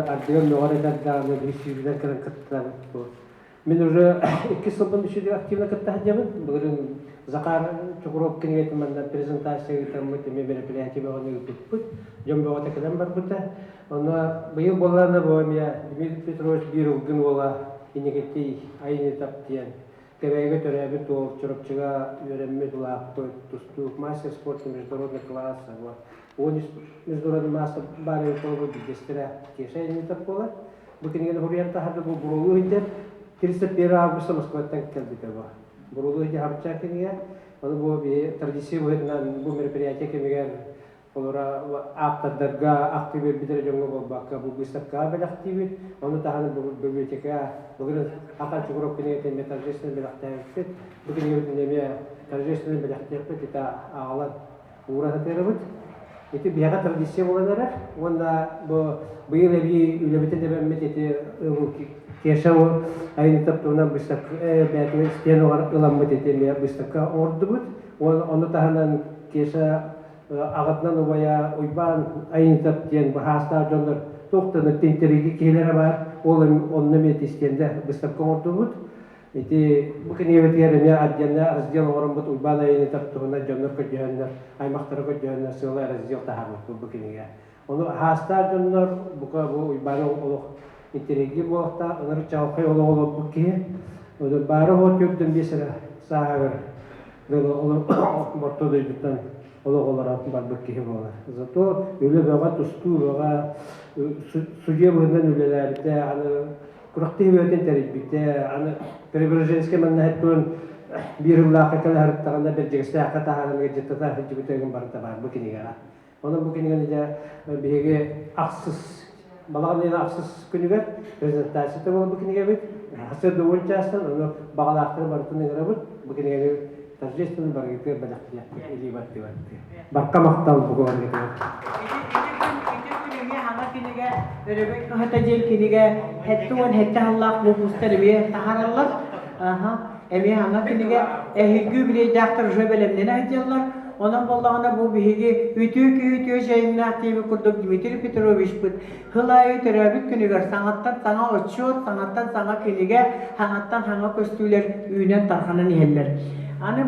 ардыгар мөҕөр этэр даҕаны биир сүүрүнэн кэлэн кыттар. Мин уже иккис сылбын үчүгэй активно кытта сылдьабын. Былырыын Захар Чукуров кинигэтин манна презентация ыытаммыт, эмиэ мероприятие бөҕөнү ыыппыппыт. Дьон бөҕөтө кэлэн барбыта. Онно быйыл буоллаҕына бу эмиэ Дмитрий Петрович биир ылгын уола Инникитий Айынитап диэн Кэбээйигэ төрөөбүт уол, Чурапчыга үөрэммит, улааппыт, тустуук, мастер спорта международный класса, вот. 13 международный мастер баар эбит буолбут биирдэстэрэ Кеша Айынитов буолар. Бу кинигэни суруйан таһаарда бу Буруолуу иһитэ 31 августа Москваттан кэлбитэ бу. Буруолуу иһитэ хабыччаах кинигэ. Ону бу биһи традиция быһыытынан бу мероприятие кэмигэр олора ааптардарга ахтыы биэрбит дьоҥҥо буолбакка бу быыстапкаҕа бэлэхтиибит. Ону таһынан бу библиотека былырыын Ахан Чукуров кинигэтин эмиэ торжественно бэлэхтээбиппит. Бу кинигэбитин эмиэ торжественно бэлэхтиэхпит ити аҕалан уура сатыырыбыт. Ити биһиэхэ традиция буолан эрэр уонна бу быйыл эбии үлэбитин эбэммит ити Кеша айымньытап туһунан быыстапка бэйэтигэр стенд ыламмыт ити эмиэ быыстапка оҥордубут. Ону таһынан Кеша аҕатынан убайа Уйбаан Айымньытап диэн быһаастаах дьоннор туох да тинтэриги киһилэрэ баар. Ол онно эмиэ ити стендэ быыстапка оҥордубут. Ити бу кинигэбитигэр эмиэ отдельно раздел оҥороммут Уйбаан Айанитов туһунан дьоннор көрдөһөннөр, аймахтара көрдөһөннөр сыалай раздел таһаарбыппыт бу кинигэ. Ону аһаастаах дьоннор бука бу Уйбааны олох интэриэһиргиир буолуохтаах, ынырык чаҕылхай олоҕу олорбут киһи. Баары уһуот 45 эрэ сааһыгар дылы орто дойдуттан олох олорон барбыт киһи буолар. Зато үлэ бөҕө, тустуу бөҕө, судья быһыытынан үлэлээбитэ, аны Күрэхтэһии бэйэтин тэрийбитэ, аны Преображенскай манна биир ыллаахха кэлэ сырыттаҕына Бэрдьигэстээххэ таһааран ыалдьыттата сылдьыбыта игин барыта баар бу кинигэҕэ. Онон бу кинигэни дьэ биһиги ахсыс балаҕан ыйын ахсыс күнүгэр презентацията буолар бу кинигэбит. Сарсыарда уон чаастан ону баҕалаахтары барытын ыҥырабыт. Бу кинигэни торжественно барыгытыгар бэлэхтиэхпит илии баттыы-баттыы. Барка махтал бу барыгытыгар. Ити күн эмиэ саҥа кинигэ Өрөгөй кыһата диэн кинигэ 77 сыллаах муустар эмиэ таһаараллар. Аха. Эмиэ саҥа кинигэ эһиги үбүлүөйдээхтэр уже бэлэмнэнэ сылдьаллар. Онон буоллаҕына бу биһиги үтүө киһи үтүө дьайыҥнаах диэбит курдук Дмитрий Петровичпыт сыл аайы төрөөбүт күнүгэр саҥаттан саҥа отчуот, саҥаттан саҥа кинигэ, саҥаттан саҥа көстүүлэр үүнэн-тарҕанан иһэллэр. Аны бу.